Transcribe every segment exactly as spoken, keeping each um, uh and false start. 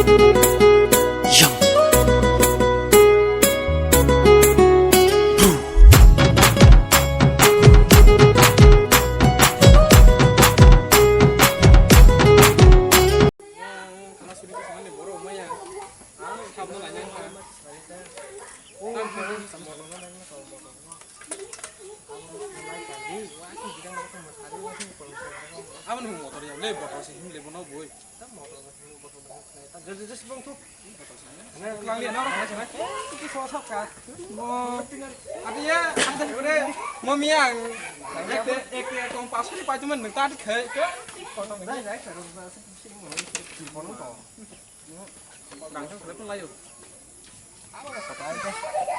Yang. Abo ni motor ya le, botol se himle bono boi. Langlia na. Mo, ati ya, ang tadi bre. Mo miang. Ek, ek, ek, tong pasuri pai cuman nang tadi khai. Nang tadi khai pun layo.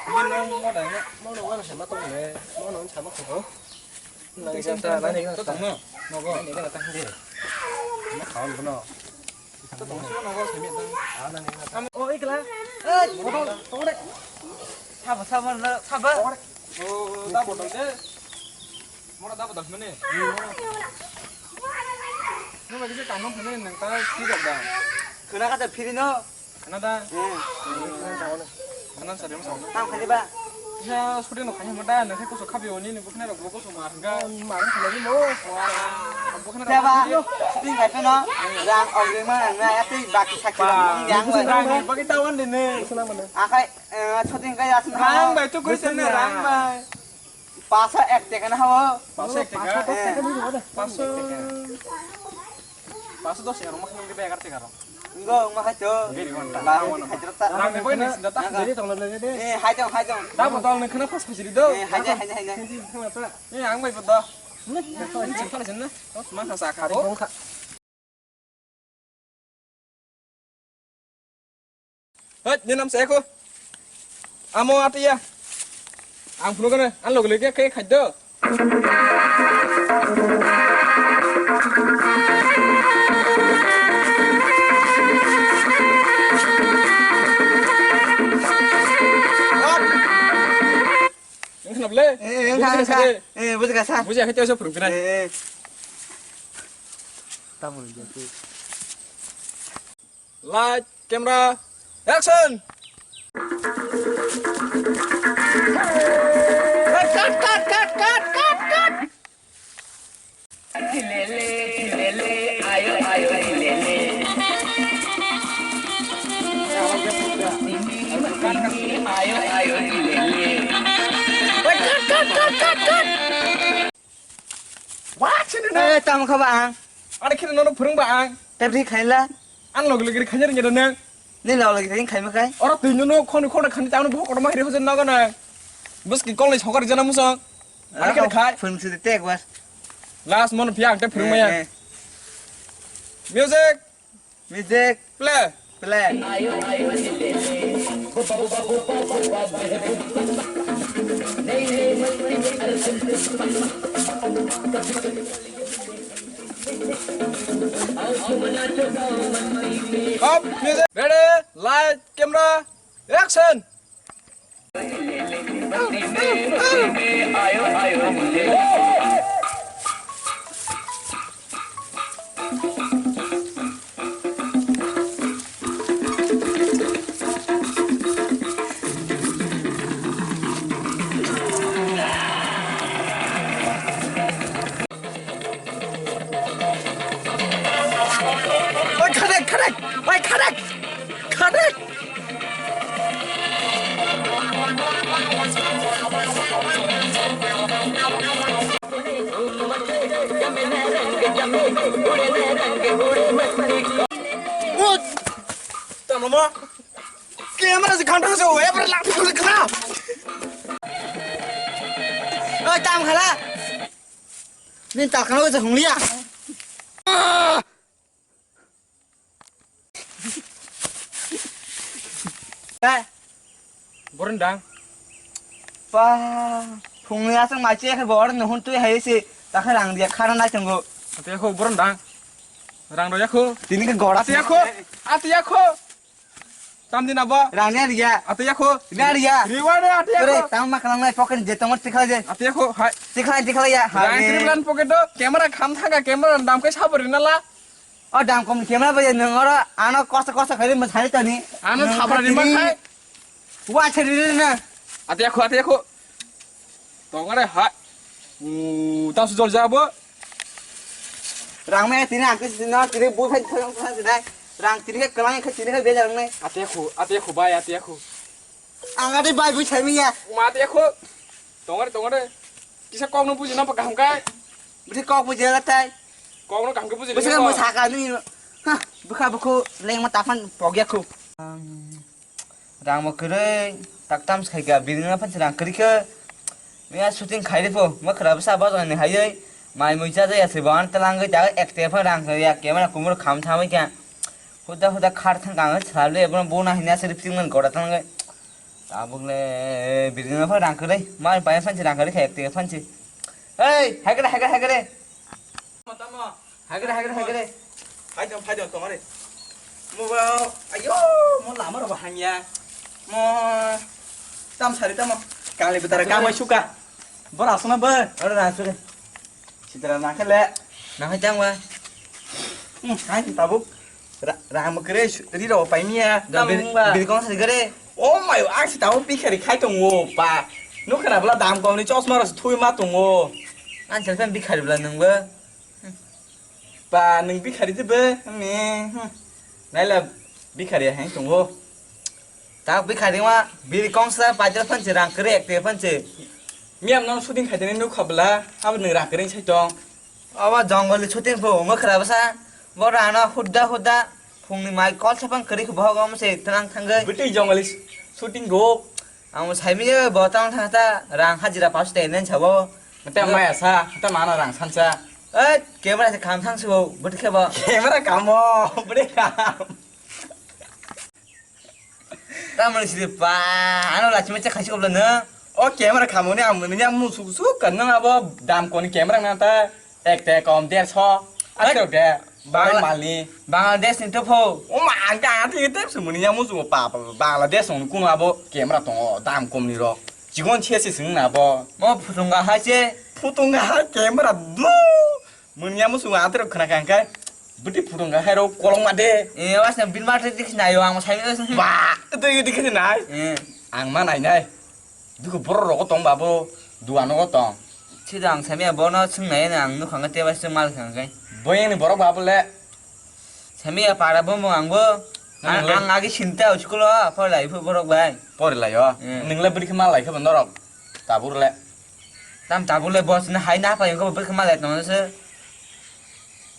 Ini mo, mo dah ya. Mo no wala sama tong le. Mo no sama ko. Nang jata, nang jata. Tong no. Nogo. Nang jata tang de. Ma kawan bono. Oh, ikla. Eh, botol, tong de. Saba, saba, na, saba. Oh, da botol de. Mora da botol mane. Nang lagi se kamu mane nang ta si da. Kena kata phiri no. Khana da? Hmm. Khana sari mo sa. Tam khani ba? Ya, shooting no khani mo da, na khe kuso khabi oni ni bukhna rok kuso mar ga. Mar khani mo. Bukhna rok. Jaba, shooting kai no. Rang ogre ma na ya tei baki sakhi rang yang ba. Rang bagi tawan de ne. Akai, eh, shooting kai asin. Rang bai tu koi sen rang bai. Paso ek teka na habo. Paso ek teka. Paso. Paso dos teka rok, makhang de egar teka rok. Engo, ma hai to. Ba, hai to ta. Rang ni boy ni sinda ta. Jadi tong le de. Eh, hai to, hai to. Da botol ni khana pas khajiri do. Eh, hai to, hai to, hai to. Eh, ang bai bodo. Ni chimpa na. Ma khasa kha. Hei, ni nam se ko. Amo atiya. Ang phunu kene, ang log lege ke khaddo. Ang khnap le. Eh, eh, buji ka sa. Eh, buji ka sa. Buji ka sa, phurung pinai. Eh, eh. Tamo ni jati. Light, camera, action! Cut, cut, cut, cut, cut, cut, cut! Cut, cut, cut, cut, cut! What? Eh, tamo kha ba ang? Ani kheno nono phwrwng ba ang? Tabri khaila. Ang log log ri khajar ngira nang. Ni log log ri khaima kai? Oro twi nono khoni khoni khani tamo bo kotorma hiri hojen nogo nang. Bwski kol ni sokar jana musong. Ani kheno khai. Phwrwng sidi te ekbar. Last mono phiya ang te phwrwng maya. Eh, eh. Music. Music. Play. Play. Hop, music. Ready, light, camera, action. Oi, khadak, khadak! Oi, khadak! Khadak! Tamo mo? Camera se khantang se, ebar lang khana. Oi, tam khala. Nin ta khana se hungliya. Borondang. Pa, phungni aswk maiche khe bor no hun twi hai se ta khe rang dia khana nai tongo. Ate yakho borondang. Rang ro yakho. Tini khe gora. Ate yakho. Ate yakho. Tam din abo. Rang ya riya. Ate yakho. Na riya. Riwa de ate yakho. Ore, tam ma kalang nai pocket je tongor tikhala je. Ate yakho. Hai. Tikhala tikhala ya. Rang hai. Krim lan pocket do. Camera kham thanga camera dam khe sabori nala. O dam kom camera bai nwng oro ano kosto kosto khairi mwsari tani. Ano sabra ni ma khai. Wa chari na. Ate khu, ate khu. Tongare ha. U, tam su jol jabo. Rang me tini ang ke sino tini bu khai thang thang sinai. Rang tini ke kelang ke tini ke bejar nai. Ate khu, ate khu bai, ate khu. Ang ate bai bu chai mi ya. Ma ate khu. Tongare, tongare. Kisa kok no buji na pa kaham kai. Bisi kok buji la tai. Kok no kaham ke buji. Bisi mo saka ni. Ha, bukha bukhu leng ma tapan pogya khu. Rang bo kwrwi, tak tam se khai kha, bini no phan se rang kwrwi khe. Miya shooting khai ri pho, ma khwra bwsa bo jani hai oi. Mai mui cha jaya se bo an tlang oi ta ek te phan rang ya camera kumur kham tham oi kha. Huda huda khar thang kang sal le bo bo na hina se ripsing man gora thang oi. Tabuk le bini no phan rang kwrwi, ma pai phan se rang kwrwi kha ek te phan se. Hei, hai kre, hai kre, hai kre. Tamo, tamo. Hagre, hagre, hagre. Phaidong, phaidong, tongare. Mo ba, ayo, mo lama rok hangya. Mo tam sari tamo. Kali betara kamai suka. Bora asuna ba. Ora na suka. Sitra na khale. Na hai tang ba. Hmm, hai tabuk. Ra-, rang mo kre su-, ri ro pai miya. Da Tamo bir-, mung ba. Bir kong sari gare. Oh my, ang si tabuk bikhari khai tongo pa. Nukhara bla dam kom ni chosma ro thui ma tongo. Ang selfie bikhari bla nung ba. Ba, nwng bikhari de be, me, hmm. Naila bikhari hai tongo. Ta bikhari ma, biri kongsa pajar phanse, rang kere ekte phanse. Miyam no shooting khaitene nuk khabla, abo nwng rang kere sai tong. Abo jongol shooting pho, mo khara basa. Bo rana hudda hudda, phungni mai kol sapang kere kho bohog om se, tang thangoi. Bwtwi jongol shooting go. Ang bo saimanya bo tang thang ta rang hajira pasu te nen sabo. Mate maya sa, mate mana rang sansa. Eh, camera se kham thang sabo, but khe bo. Camera kamo, bwrwi kam. Tamoni sidi pa, ano lachima cha khaisi obla no. O camera kamo ni ang muni yang musuk suk kan nang abo dam koni camera nang ta. Ek te kom derso. Ate de. Bangla malni. Bangladesh ni to pho. O ma ang ka ate te sumuni ya musu pa pa. Bangladesh ni kuno abo camera tongo dam kom ni ro. Chikon che se sing na bo. Mo phutunga ha che. Phutunga ha camera du. Muni ya musu ate ro khna kan kai. Buti phutunga hai ro kolong ma de. E was na bin ma te dik na yo ang sai. Ba, to yo dik na. E. Ang ma nai nai. Duku borok rogo tong ba bo duano go tong. Sida ang samia bono swngnai ang nukhang te bai swng mal khang kai. Boyang ni borok ba bole. Samia para bo mo ang bo. Ang, ang agi sinta school o pho lai phu borok bai. Pori lai o. Hmm. Nung le bwrwi khe mal lai khe bo norok. Tabur le. Tam tabur le boss na hai na pa yang ko bwrwi khe mal lai tong se.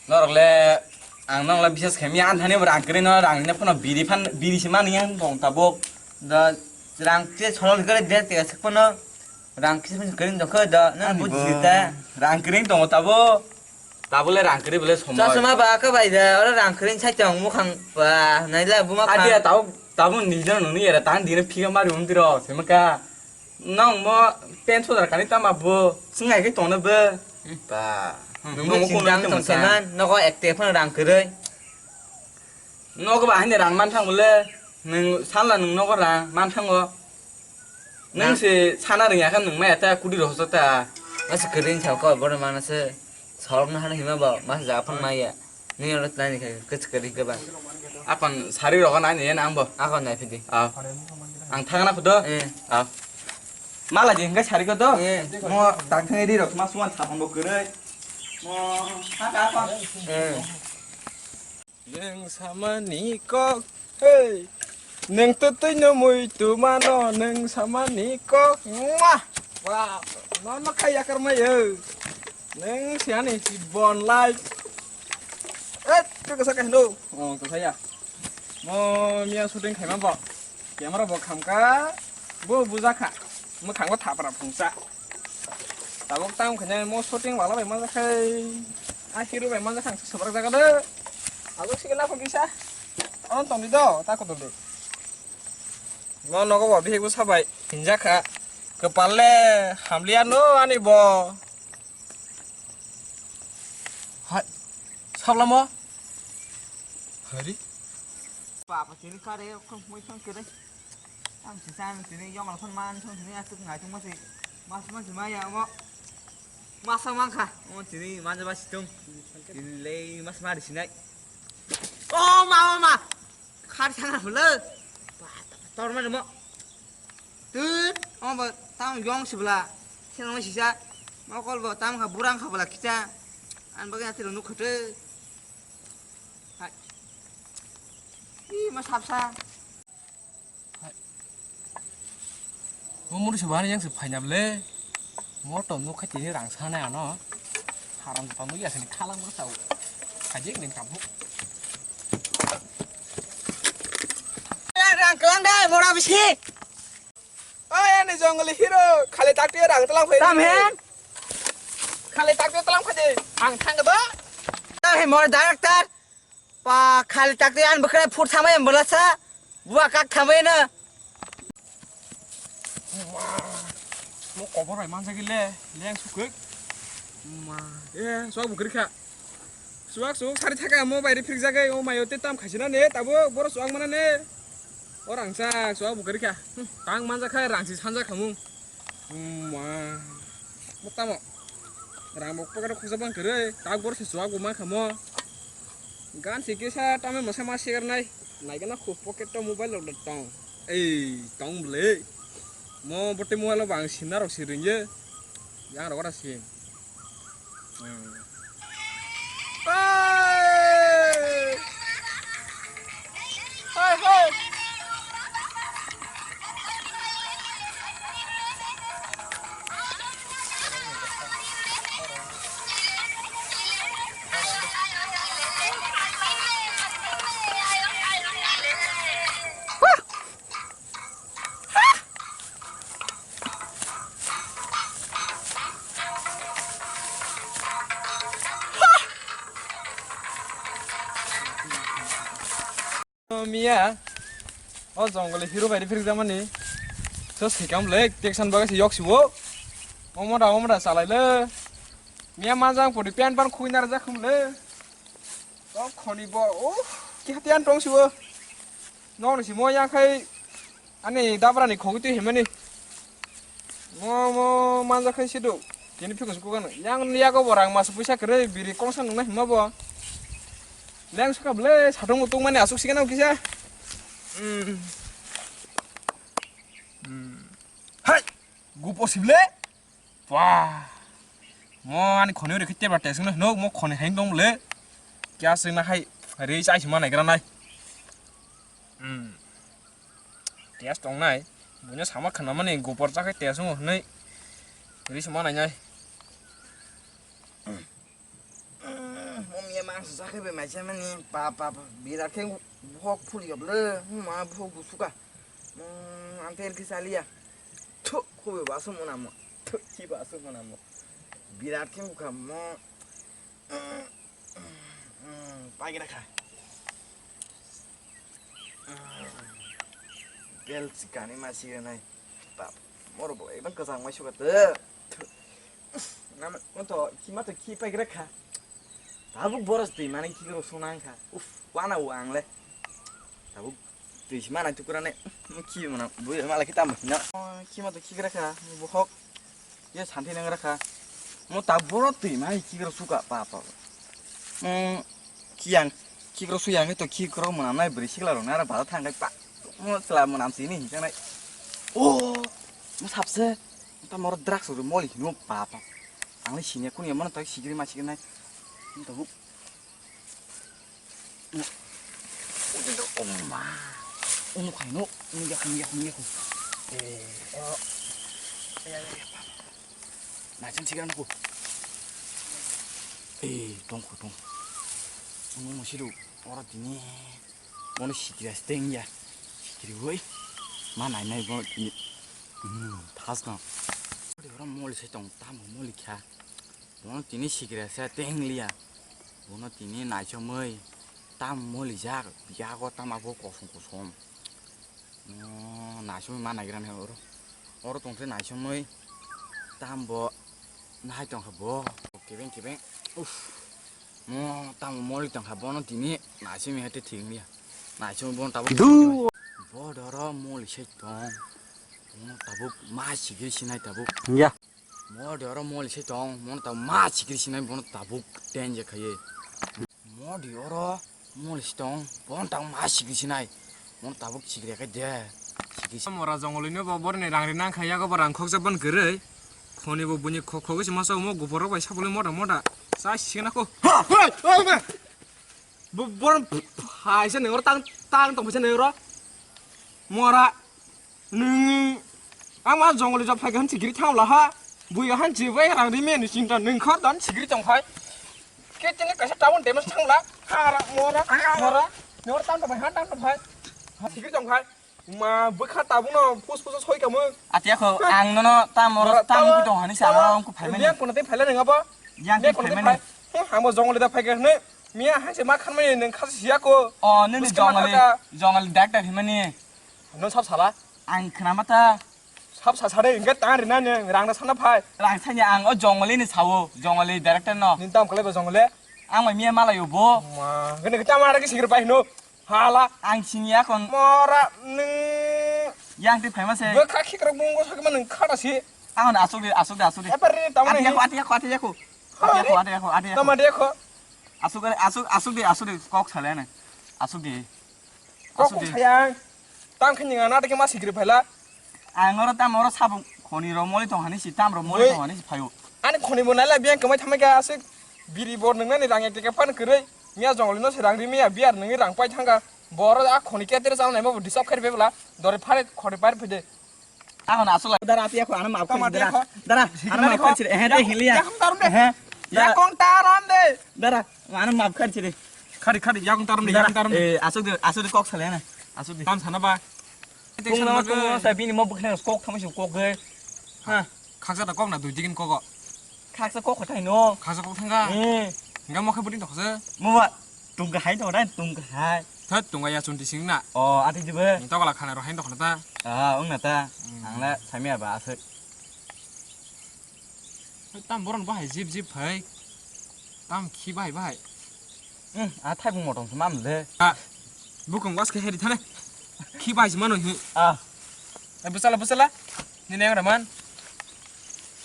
Norok le ang nong le bises khe mi an thani rang kri no rang ne phano biri phan biri se mani yang tong tabuk. Da rang te solol kare de te sik phano rang kri phan kri dok da na ani buji bo ta. Rang kri tong tabo. Tabo le rang kri bole somoi. Chosma ba ka bai da ora rang kri sai tong mukhang ba nai la buma. Adia tabo tabo ni jon nung ni era tan dine phiga mari um tiro semaka. Nong mo pen sodar kani tama bo, swngai khe tongno bo. Hmm. Ba. Hmm. Nungbo chindang tong seman, nogo ekte phano rang kwrwi. Nogo ba haini rang man thang bole, nung sanla nung nogo rang man thango. Nung se sana rwngya khe nung maya ta kudi rohoso ta. Masa kwrwi sao ko bono mana se. Solok no hano hima bo, masa jaga phang maya. Nini oro nai ni khai, kwchwk kwrwi khe ba. Akon sari rogo nai ni ang bo. Akon nai phidi. Ah. Ang thangna khudo. Eh. Ah. Mala je hingga sari ko do. Eh. Mo tak thang ri rok ma suan thapang bo kwrwi. Mo ha ka akon. Eh. Neng samani kok. Hey. Neng to twi no mui tu mano neng samani kok. Mwah. Wah. No no khai yakar mai yo. Neng siani si bon lai. Eh, tu kasa kai no. Oh, kasa ya. Mo miya shooting khai ma bo. Camera bo khamkha, bo bujakha, mwkhang bo thapra phungsa. Tabuk tamo khaina mo shooting wala bai manjakha, a hero bai manjakha ang se swbrak jaga de. Tabuk sikhe lapho kisa. Ono tongdi do, ta kotol de. Mo nogo bo bihik bwsa bai hinjakha. Kwpal le hamliya no ani bo. Hai, sablamo. Hari. Papa tini kare khum mui khum kere. Ang si san tini yong al khon man song tini atuk ngai tung masi. Mas man si maya mo. Masa mangkha. Mo tini manja ba situng. Tini lei mas mari sinai. Khar sana bwla. Ba, tor ma mo. Tut, o ba tam yong sibla. Sino sisa. Mokol bo tam kha burang kha bwla kicha. An bagwi atiro nuk khote. Hai. Ih, ma sapsa. Hai. Bo muri se bani yang se phaina ble. Motom nuk khai tini rang sana ano. Haram tamo ya sini khalang ma tau. Khaje ning kabu. Rang kelang dai, mora bisi. Oi, ani jongoli hero, khali takti rang telang phai. Tam hen? Khali takti telang phai de. Ang thang do. Tam hen mora director. Pa khali takti an bwkhra phur thamai em bwlasa. Bua kak thamai na. Mo kobor bai manjak le, leng sukuk. Ma, e, sok bwkhri kha. Chuwak chuwak sari thaka mo bai rifrik jagai o mayo te tam khaisina ne tabo boro chuwak mana ne. O rangchak chuwak bo kwrwi kha. Hmm, tang manja kha rangsi sanja khamung. Hmm, ma. Mo tamo. Rang bo pocket khoksa bang kwrwi tak boro se chuwak bo ma khamo. Gan si kisa tamo masa ma sigar nai. Nai gana khu pocket to mobile rok tong. Ei tong ble. Mo bote mobile bang sinna rok si ringye. Yang rok ora si. Miya, o jongole hero bai rifrik jamani. So sikam le teksan baga si yok siwo. Omo da omo da salai le. Miya majang podi pen pan khuinar jakhum le. O khoni bo, o, ki hatian tong siwo. Nong si mo yang khai ani dabra ni khogi twi himani. Mo, mo, manja khai sidu. Kini phikos kukano. Yang yago bo rang mas puisa kre biri kongsa nungna himma bo. Leng suka ble, satung mutung mani asuk sikana kisa. Hmm. Hmm. Hai, gupo sible. Wah. Mo ani khoni ori khitte ba tesung no, mo khoni hain dong le. Kya sing na hai, rei chai sima nai gra nai. Hmm. Test tongnai. Buino sama khana mani gopor chakhai test wngo hwnwi. Ri sima nainai. Mom ye mangso chakhai bai maisa mani pa pa pa. Birat khe hok phuli gablo. Ma bhok busuka. Ang tel khe chaliya. Thu, khobe basu mona mo. Thu, ki basu mona mo. Birat khe bukha mo. Pagira kha. Bel sikani ma siganai. Bap, moro bo ekdam kwchang mai suka te. Nama, mo to, ki ma to ki pagira kha. Tabuk boros twi mani ki ro sona kha. Uf, wana wang le. Tabuk twi si mana tukura ne. Mo ki mana, bu mala ki tam na. Ki ma to ki gra kha, bu hok. Ye santi nang rakha. Mo ta boro twi mai kigra suka pa pa. Mo kiyang kigra suyang to kigra mona nai bri sikla rok nara bada thang kai pa. Mo sla mona am sini hinjang nai. O mo sapse ta moro drugs ro moli hino pa pa. Ang le sini kun ye mona ta sigri ma sigri nai. Mo ta bu. Oma. Unu khaino. Unu yakho, unu yakho, unu yakho. Eh, oh. Ya, ya, ya. Naisem sigan ko. Eh, tongkho, tong. Unu masiru. Ora tini. Mono sikira steng ya. Sikiri woi. Ma nai nai bo tini. Hmm, thas no. Ora moli se tong, tamo moli kha. Bono tini sikira se teng liya. Bono tini naichomoi tam molijak, yago tama bo kosom kosom. Oh, naichomoi ma naigra nai oro. Oro tongse naichomoi tam bo nai tongkha bo. Kebeng kebeng. Uff. Mo tamo moli tongkha bono tini naichomoi hete thik liya. Naichomoi bono tabuk. Du. Bo doro moli se tong. Bono tabuk ma sikiri sinai tabuk. Ya. Modi oro moli se tong, mono ta ma sikiri sinai bono tabuk tenje khaye. Modi oro moli se tong, bono ta ma sikiri sinai. Mon tabuk chigre kai de. Chigre. Mora jongolino bo borni rang ri nang kha yago bo rang khokjak ban kwrwi. Khoni bo buini khok khogwi se masa omo guboro bai sabole moda moda. Sa signa ko. Ha, ha, ha, ha. Bo bor phaisa nengro tang tang tong phaisa nengro. Mora. Nung, ang ma jongole job phaikha hwn chigiri thangla ha. Bui han chibai rang ri menu chingta nung khor dan chigiri tong phai. Ke tini kaisa town demos thangla. Hara mora, mora. Nor tam to phai, han tam to phai. Ha, chigiri tong phai. Ma bwkha tabuk no pus pus soi kamu. Ati ako, ang nono tam mora, mora tam tong hani sa, ang ko phai mani. Yang kono te phaila nang abo. Yang ko phai mani. Ang bo jongole da phaikha hwn. Miya han se ma khan mani nung khasi siya ko. O, nini jongole, jongole doctor himani. Nung sab sala. Ang khna mata. Sab sa sare, hingke tang rina ni, rang na sana phai. Rang sanya ang o jongole ni sao, jongole director no. Nin tam kale ba jongole? Ang mai miya malayo bo. Ma, gene kita mara ki sigir pai no. Hala. Ang siniya kon. Mora ni. Yang ti phaima se. Bo kha khikra bungo sakma nung khata si. Ang asuk de, asuk de, asuk de. Eper ni tam ni. Ati ako, ati ako, ati ako. Ati ako, ati ako, ati ako. Tama de ako. Asuk, asuk, asuk de, asuk de, kok sale na. Asuk de. Kok asuk de. Sayang. Tang khini ngana de ke ma sigir phaila. Ang oro tam oro sabung khoni ro moli tong hani si tam ro moli tong hani si phaio. Ani khoni bo naila biang kamai thamai ka asik biri bor nung nani rang ek teke pan kwrwi. Miya jongoli no se rang ri miya biar nungni rang pai thanga. Boro a khoni ke tere chang nai bo disap khari bebla. Dore phare khori par phide. Ako na asuk lai. Dara ati ako ana map khari dara. Dara ana map khari he de hiliya. Yakong tarum de. He. Yakong tarum de. Dara ana map khari de. Khari khari yakong tarum de yakong tarum de. Eh asuk de asuk de kok sale na. Asuk de. Tam sana ba. Kung nama kung nama sa bini mo bwkhwnang kok thama si kok ge. Ha. Khaksa da kok na dui digin kok. Khaksa kok khathai no. Khaksa kok thanga. Eh. Enggak mo khe budin tokse. Mo ba tung ka hai to dai tung ka hai. Tha tung ya chun tising na. O ati jibe. Ni tokla khana ro hai tokla ta. Ah ung na ta. Ang la samia ba asuk. Tam boron bahai jip jip phai. Tam khi bahai bahai. Hmm, a thai bung motong se mam le. A bukung was ke heri thane. Khi bahai se mano hi. A. E busala busala. Ni neng raman.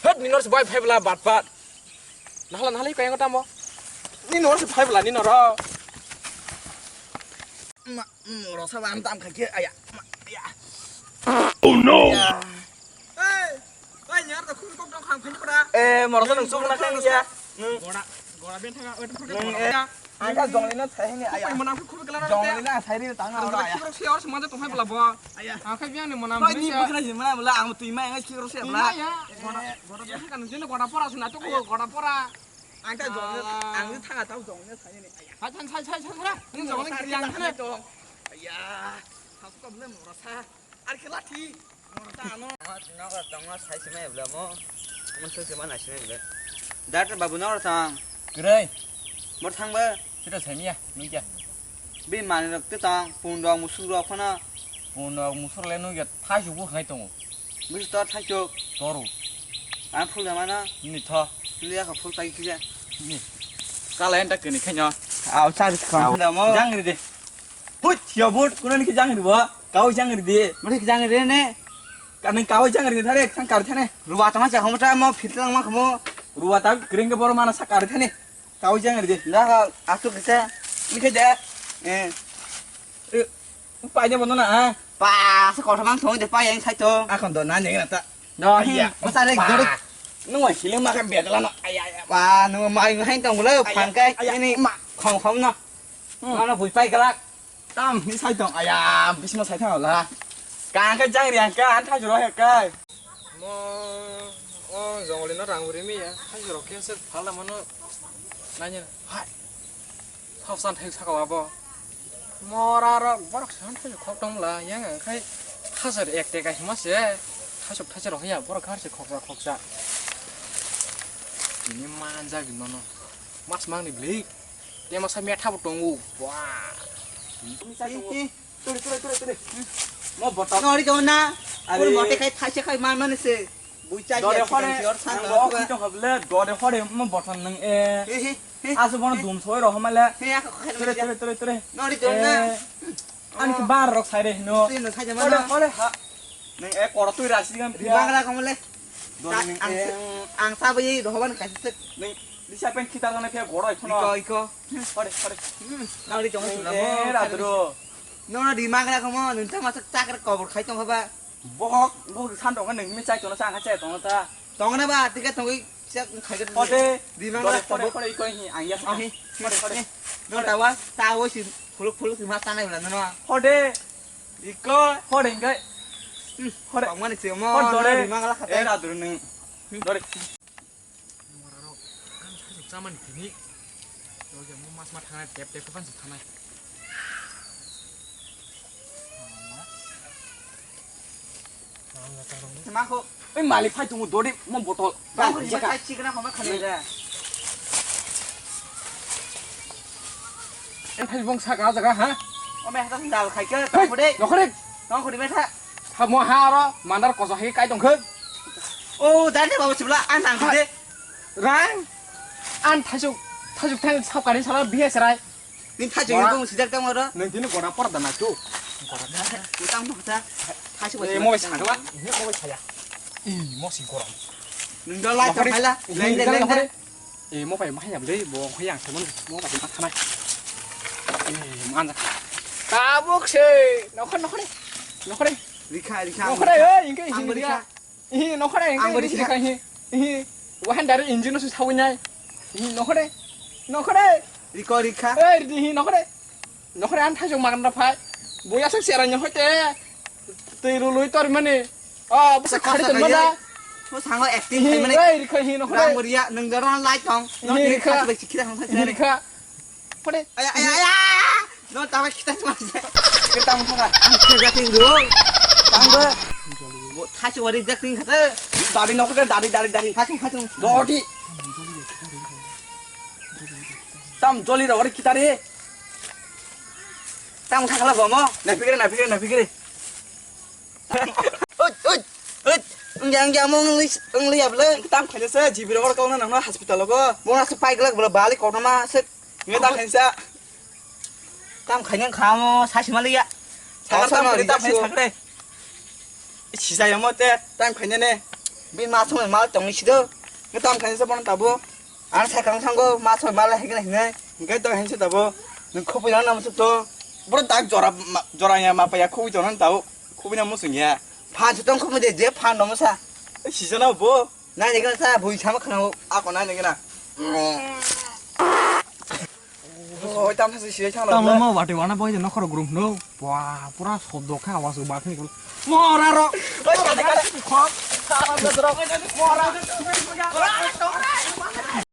Het ni nor se bai phai bla bat bat. Nahla nahla kayang tamo. Ni nor se phai bla ni noro. Ma, moro sa ban tam kha ke aya. Ma, aya. Oh no. Aya. Ei, ei, nyar da khum kok dong khang phim pura. Eh, moro sa nung sung na khang ya. Gora, gora ben thanga, oi, pura gora. Ang ka jongli na thai ni aya. Mana khum kala. Jongli na thai ni tang ora aya. Khum se or sma tong hai bla bo. Aya. Ang kha biang ni mana. Ni bukra ji mana bla ang tui mai ang khiro se bla. Gora, gora ben thanga nung jeno gora pora suna to gora pora. Ang ta jong ang ta thanga ta jong ne thani ne. Aya. Hai than sai sai sai sai. Ni jong ne kiri ang thane. Aya. Thasu ka bole mora sa. Ar khe lathi. Mora sa ano. Nogo tongma sai se mai bole mo. Mo sai se ma nai se mai bole. Doctor babu nogo tong. Krai. Mor thang ba. Sita sai miya. Nung kya. Bi mani rok te tong. Pun rok musuk rok phano. Pun rok musuk le nung kya. Thai su bu hai tongo. Bisi tor thai chok. Toru. Ang phul da mana? Ni tho. Liya ka phul tai kija. Ni. Kala enta kini khanyo. Au char kham. Jang ri de. Hut yo but kuno ni ki jang ri bo. Kau jang ri de. Mari ki jang ri ne. Ka nang kau jang ri thare sang kar thane. Ruwa tama cha khamo ta mo phit lang ma khamo. Ruwa ta kring ke bor mana sa kar thane. Kau jang ri de. La ka asu kisa. Ni ke de. Eh. Eh, paide bono na, ah. Pa, sa kothomang thong de pa yang sai to. Akhon do na neng na ta. Do hi. Aya, masa re pa. Nung wa hiling ma ka bedla no. Aya, aya. Pa, nung ma ing hai tong lo, phang kai. Aya, ini ma. Khong khong no. Hmm. Mana bui pai kalak. Tam hi sai tong. Aya, bisma sai thang la. Ka ka jang ri ka an tha juro he kai. Mo, o jongolino rang uri mi ya. Hai juro ke se phala mano. Nanya. Hai. Thok san thek saka abo. Mora rok borok san thek khok tong la. Yang ang khai. Thasar ek teka hima se. Thasuk thasar hoya borok har se khoksa khoksa. Ini manja ginono. Mas mang ni blik. Tema sa metha bo tongo. Wah. Turi, turi, turi, turi. Mo botol. Nori dong na. Are. Pur mote khai thaise khai man mane se. Bui chai dore ya hore, chicken chior san ang dong bo na. Khito hoble, dore hore mo botol nang e. He, he, he. Asu bono dum soi ro homale. He, ako khai. Turi, turi, turi, turi. Nori dong na. Eh. Ani ki bar rok sai re no. Tui no sai jama na. Hore, hore, ha. Nang e koro tui rasi gam pia. Bang ra komale. Dore nang ang, e. Ang sabai rohoban kaisa se. Nang disa pen kita na pia goro ikhono. Iko, iko. Hore, hore. Hmm. Nori dong na. Eh, radro. Nono rimang na kamo, nung tamo sak chakra kobor khai tong ba. Bohok, bohok san tong nung mi chai tong sa ang chai tong ta. Tong na ba, tiga tong i sak khai ka. Hode, rimang na kamo. Hode, hode, iko hi, ang ya sa. Ahi. Hode, hode. No tawa, tawo si, phuluk phuluk si mas tanai bla no. Hode, iko, hode ngai. Hode. Tong mani si mo, hode, rimang la khate. Era dur nung. Dore. Morarok, ang thajok chamani tini. Loge mo mas ma thangnai, tep tep khe phansi thangnai. Mako. Oi malik phai tungo dodi mo botol. Bang, bang, jaka. Chikna khoma khani da. Ang thai bong sak a jaga ha? O me hata dal khai ke, hei, tong khode. Nokhore. Tong khode me tha. Tha mo ha aro mandar koso hai kai tong khek. O, dai ne baba sibla, an nang khode. Rang. An thajok, thajok thang sab kani sala bihe serai. Ni thajok ni bong sijak tang oro. Nang tini gora por da na tu. Gora da. Utang mo tha. Thajok. Eh, mo bai sagla. Mo bai saya. Ih, mo si gora. Nung do lai to khaila. Leng de, leng de. Eh, mo pai ma hayam dei, bo hayang se mon, mo pai ma thanai. Eh, mo anja. Tabuk se, nokhor, nokhor, nokhor. Rikha, rikha. Nokhor, eh, ingke, ingke, rikha. Ihi, nokhor, ingke, ang rikha. Rikha, ihi, ihi. Wahan dari engine no se sawi nai. Ihi, nokhor, nokhor. Riko, rikha. Eh, ihi, nokhor. Nokhor, an thajok magan da phai. Boya sak sera nyohoi te. Tei rului tor mani. Ah, bwsa khari tongma da. Mo sango acting khai mani. Oi, rikha hi nokhore. Rang boriya, nung jora lai tong. Hi, rikha. Hi, rikha. Pore. Aya, aya, aya. No, tawa kita cuma. Kita mau apa? Ang kerja ting dulu. Tang be. Bo thasi wari jak ting kata. Dari nokhore, dari, dari, dari. Thasi, thasi. Dodi. Tam joli ro wari kita re. Tam thakla bomo. Na fikre, na fikre, na fikre. Ut, ut, ut. Ang jang jang mong li, ang li able. Tam khaina se G B rok kau na nang hospital go. Mong asa pai glak bela bali kau nama se. Nge tam khaina se. Tam khaina khamo sa sima liya. Sa tam khaina tam khaina sakre. Sisa yamo te tam khaina ne. Bin ma song mal tong ni sido. Nge tam khaina se bon tabo. Ang sakang sango ma soi mala hekna hinai. Hingke to hense tabo. Nung khopui nang nam suk to. Boro dak jora ma, jora ya ma pa ya khopui to nang tabo. Khopui na musung ya. Phan sutong khopui de je phan no musa. Sisa na bo. Nai ne sa bui sama khana. Ako nai ne na. Oi tam sa sisa chang. Tamo mo wate wana boy no khoro group no. Wah, pura sobdo kha awas ba khni. Mora ro. Oi kade kade. Khom. Mora.